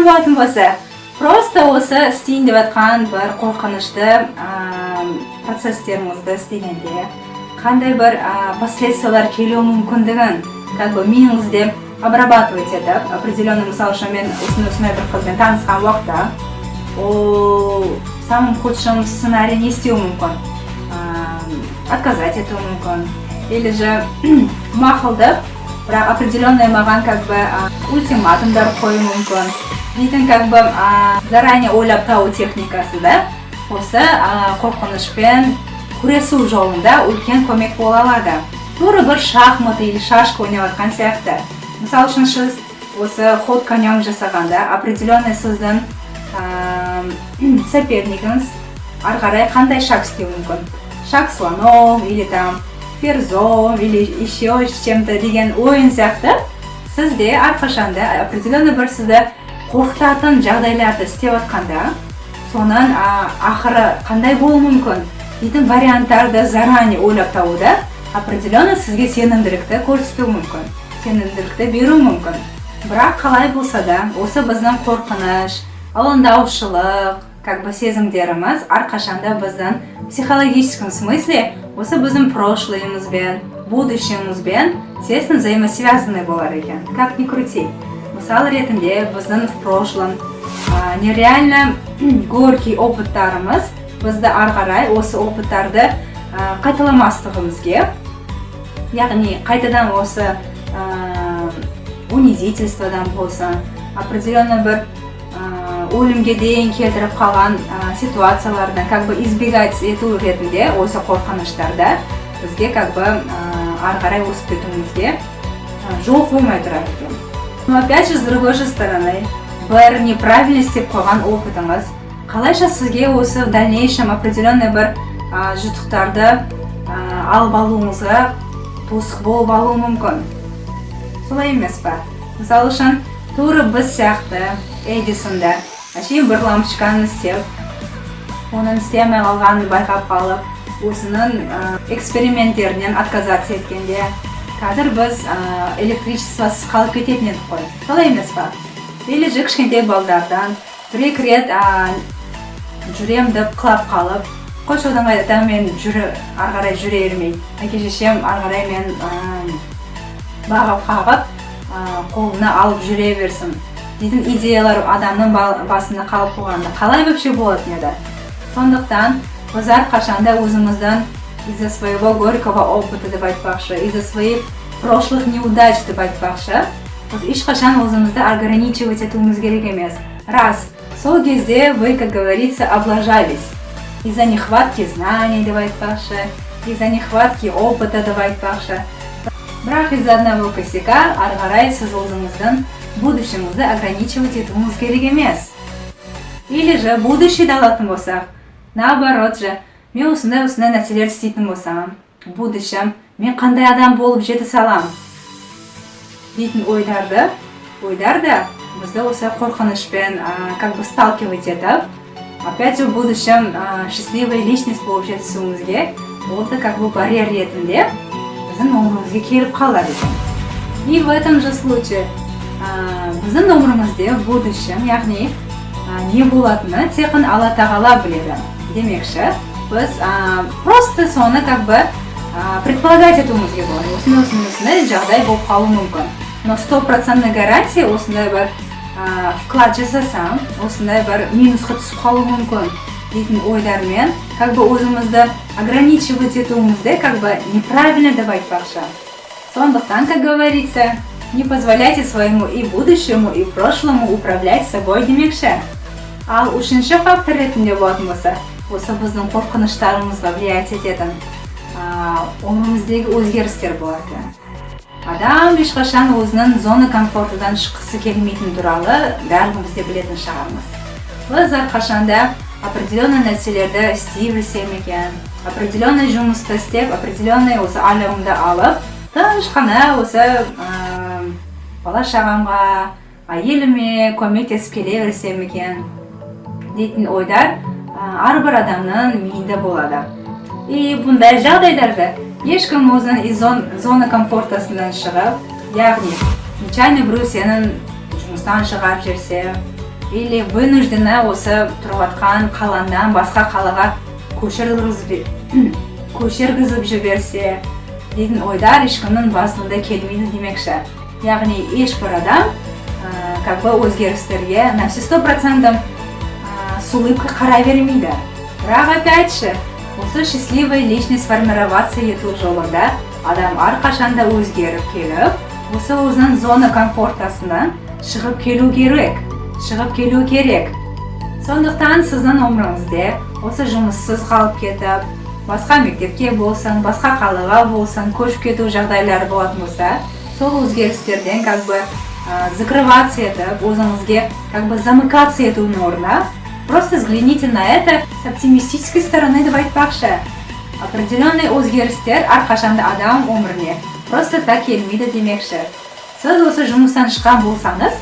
Болатын болса, просто осы істейін деп жатқан бір қорқынышты процесстеріңізді істегенде қандай бір последствиялар келуі мүмкіндігін как бы миыңызде обрабатывать етіп, определенный, мысалы үшін, мен осындай осындай бір қызбен танысқан уақытта ол в самом худшем сценарий не істеуі мүмкін? Отказать етуі мүмкін или же мақұлдап, бірақ определенный маған как бы ультиматумдар қоюы мүмкін дейтін, как бы заранее ойлап табу техникасы да осы қорқынышпен күресу жолында үлкен көмек бола алады. Тура бір шахмат или шашка ойнап жатқан сияқты. Мысалы үшін, сіз осы ход конем жасағанда определенный сіздің сопернигіңіз ары қарай қандай шаг істеуі мүмкін, шаг слоном или там ферзом или еще с чем-то деген ойын сияқты, сізде әрқашанда определенный бір сізді қорқытатын жағдайларды істеп жатқанда, соның ақыры қандай болуы мүмкін дейтін варианттарды заранее ойлап табуда определенно сізге сенімділікті көрсетуі мүмкін, сенімділікті беруі мүмкін. Бірақ қалай болса да, осы біздің қорқыныш, алаңдаушылық как бы сезімдеріміз әрқашанда біздің психологическом смысле осы біздің прошлыйымызбен, будущемізбен тесно взаимосвязаны болар екен, как ни крути. Мысал ретінде, біздің в прошлом нереально горький опыттарымыз бізді ары қарай осы опыттарды қайталамастығымызге, яғни қайтадан осы унизительстводан болсын, определенный бір өлімге дейін келтіріп қалған ситуациялардан как бы избегать ету ретінде осы қорқыныштарды бізге как бы ары қарай өсіп кетуімізге жол қоймай тұрады екен. Но опять же, с другой же стороны, бір неправильно істеп қойған опытыңыз қалайша сізге осы в дальнейшем определенный бір жұтықтарды алып алуыңызға тосық болып алуы мүмкін, солай емес па? Мысалы үшін, тура біз сияқты Эдисон да әшейін бір лампочканы істеп, оның істей алмай қалғанын байқап қалып, өзінің эксперименттерінен отказаться еткенде, қазір біз электричествосыз қалып кететін едік қой, солай емес па? Или же кішкентай балдардан бір екі рет жүрем деп құлап қалып, қойшы, одан қайда, мен жүре, ары қарай жүре бермей, әке шешем ары қарай мен бағып қағып, қолына алып жүре берсін дейтін идеялар адамның басында қалып қойғанда, қалай вообще болатын еді? Сондықтан біз әрқашанда өзіміздің из-за своего горького опыта деп айтпақшы, из-за своих прошлых неудач деп айтпақшы, біз ешқашан өзімізді ограничивать етуіміз керек емес. Рас, сол кезде вы, как говорится, облажались из-за нехватки знаний деп айтпақшы, из-за нехватки опыта деп айтпақшы, бірақ из-за одного косяка ары қарай сіз өзіңіздің будущеңізді ограничивать етуіңіз керек емес. Или же будущийді алатын болсақ, наоборот же, мен осындай осындай нәрселерді істейтін болсам, в будущем мен қандай адам болып жетісе аламын дейтін ойдар да бізді осы қорқынышпен как бы сталкивать етіп, опять же, в будущем счастливая личность болып жетісуімізге ол да как бы барьер ретінде біздің өмірімізге келіп қалады екен. И в этом же случае біздің өмірімізде в будущем, яғни не болатыны тек қана Алла Тағала біледі демекші, біз просто соны как бы предполагать етуімізге болады: осындай, осындай, осындай жағдай болып қалуы мүмкін. Но стопроцентный гарантия осындай бір вклад жасасам, осындай бір минусқа түсіп қалуы мүмкін дейтін ойлармен как бы өзімізді ограничивать етуімізді как бы неправильно деп айтпақшы. Сондықтан, как говорится, не позволяйте своему и будущему, и прошлому управлять собой демекші. Ал үшінші фактор ретінде болатын болса, осы біздің қорқыныштарымызға влиять ететін өміріміздегі өзгерістер болады. Адам ешқашан өзінің зона комфортыдан шыққысы келмейтіні туралы барлығымыз де білетін шығармыз. Біз әрқашанда определенный нәрселерді істей білсем екен, определенный жұмысты істеп, определенный осы айлығымды алып, тыныш қана осы бала шағамға, әйеліме көмектесіп келе берсем екен дейтін ойдар әрбір адамның миында болады. И бұндай жағдайларда ешкім өзінің из зона комфортасынан шығып, яғни нечаянно біреу сенің жұмыстан шығарып жіберсе или вынужденно осы тұрып жатқан қалаңнан басқа қалаға көшіргізіп жіберсе дейтін ойдар ешкімнің басына келмейді демекші. Яғни ешбір адам как бы өзгерістерге на все 100% с улыбкой қарай бермейді. Бірақ, опять же, осы счастливый личность сформироваться ету жолында адам әрқашанда өзгеріп келіп, осы өзінің зона комфортасынан шығып келу керек, шығып келу керек. Сондықтан сіздің өміріңізде осы жұмыссыз қалып кетіп, басқа мектепке болсын, басқа қалаға болсын көшіп кету жағдайлары болатын болса, сол өзгерістерден как бы закрываться етіп, өзіңізге как бы замыкаться етудің орнына просто взгляните на это с оптимистической стороны деп айтпақшы. Определенный өзгерістер әрқашанда адам өміріне просто так келмейді демекші. Сіз осы жұмыстан шыққан болсаңыз,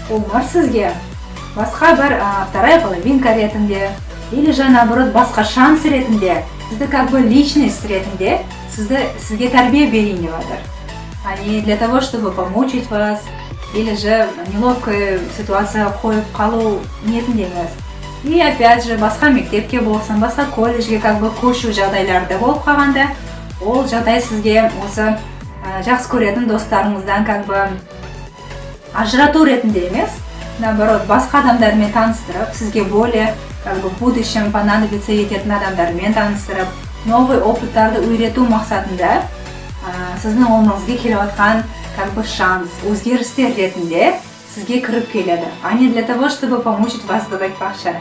өмір сізге басқа бір вторая половинка ретінде или же, наоборот, басқа шанс ретінде, сізді как бы личность ретінде сізге тәрбие берейін деп жатыр, а не для того, чтобы помучить вас или же неловкая ситуацияға қойып қалу ниетінде емес. И опять же, басқа мектепке болсын, басқа колледжге как бы көшу жағдайлары да болып қалғанда, ол жағдай сізге осы жақсы көретін достарыңыздан как бы ажырату ретінде емес, наоборот, басқа адамдармен таныстырып, сізге более как бы в будущем понадобиться ететін адамдармен таныстырып, новый опыттарды үйрету мақсатында сіздің өміріңізге келіп жатқан как бы шанс, өзгерістер ретінде сізге кіріп келеді, а не для того, чтобы помучить вас деп айтпақшы.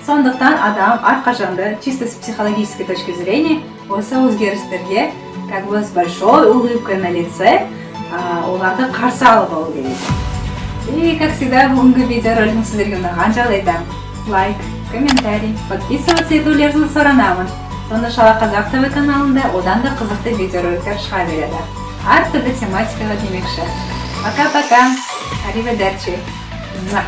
Сондықтан адам әрқашанда чисто с психологической точки зрения осы өзгерістерге как бы с большой улыбкой на лице оларды қарсы алып алу керек. И, как всегда, бүгінгі видеоролигім сіздерге ұнаған жағдайда лайк, комментарий, подписываться етулеріңізді сұранамын. Сонда Шала Қазақ ТВ каналында одан да қызықты видеороликтер шыға береді, әртүрлі тематикаға демекші. Пока пока, ариведерчи. Муа.